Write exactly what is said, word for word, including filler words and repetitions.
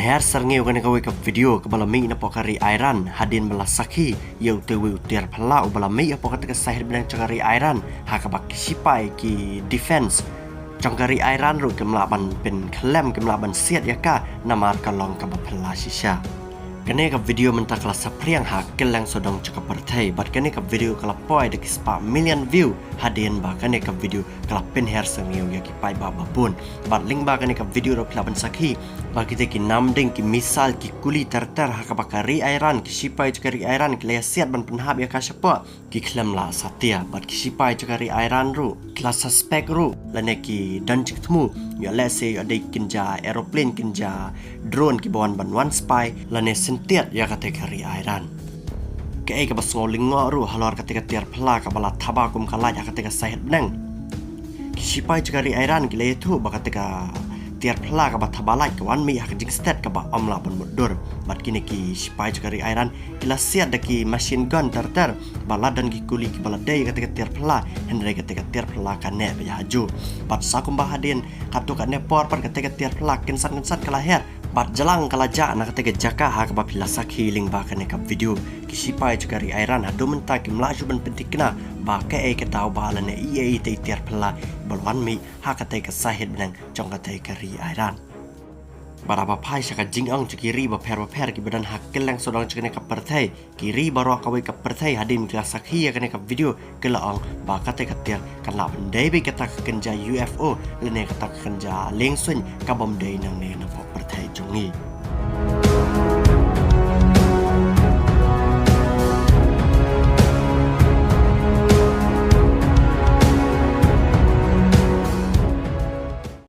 Her syrngiew kane kawei ka video kaba la mih napoh ka ri Iran hadien ba la sakhi ïa utei uwei u tiar phylla uba la mih hapoh kata ka sahit bneng jong ka ri Iran ha kaba ki sipai ki defense jong ka ri Iran ruh kim lah ban pynkhlem, kim lah ban siat ïa ka namar ka long kaba phylla shisha. Kane ka video mynta ka la saphriang ha kylleng sawdong jong ka pyrthei bad kane ka video ka la poi da ki spah million view hadien ba kane ka video ka la pynher syrngiew ïa ki paidbah babun. Bad lyngba kane ka video ruh phi lah ban sakhi ba kita ki namding ki missile ki kuli ter ter ha kaba ka ri Iran, ki sipai jong ka ri Iran ki la ïa siat ban pynhap ïa ka shapoh, ki khlem lah satia. Bad ki sipai jong ka ri Iran ruh ki la suspect ruh lane ki don jingthmu ïoh lehse ïoh dei kin ja aeroplane, kin ja drone kiba wan ban wan spy lane syntiat ïa kata ka ri Iran. Kaei kaba sngew lyngngoh ruh halor kata ka tiar phylla kaba la thaba kum ka light ha kata ka sahit bneng. Ki sipai jong ka ri Iran ki la ïathuh ba kata ka tiar phylla kaba thaba light ka wan mih ha ka jingstet kaba ym lah ban mutdur. Bad kine ki sipai jong ka ri Iran ki la siat da ki machine gun ter ter ba la don ki kuli kiba la dei kata ka tiar phylla, hynrei kata ka tiar phylla ka neh beit hajuh. Bad sa kumba hadien katto katne por pat kata ka tiar phylla kynsan kynsan ka la her bad jlang ka la jah na kata ka jaka ha kaba phi la sakhi lyngba kane ka video. Ki sipai jong ka ri Iran haduh mynta kim lah shuh ban pynthikna ba kaei ka daw ba lane ïa itei i tiar phylla ba la wan mih ha kata ka sahit bneng jong kata ka ri Iran. Bad haba phai sha ka jingong jong ki ri bapher bapher kiba don ha kylleng sawdong jong kane ka pyrthei, ki ri baroh kawei ka pyrthei hadien ki la sakhi ïa kane ka video ki la ong ba kata ka tiar kan lah ban dei beit kata ka kynja U F O lane kata ka kynja liengsuiñ kabym dei nangne napoh pyrthei jong ngi.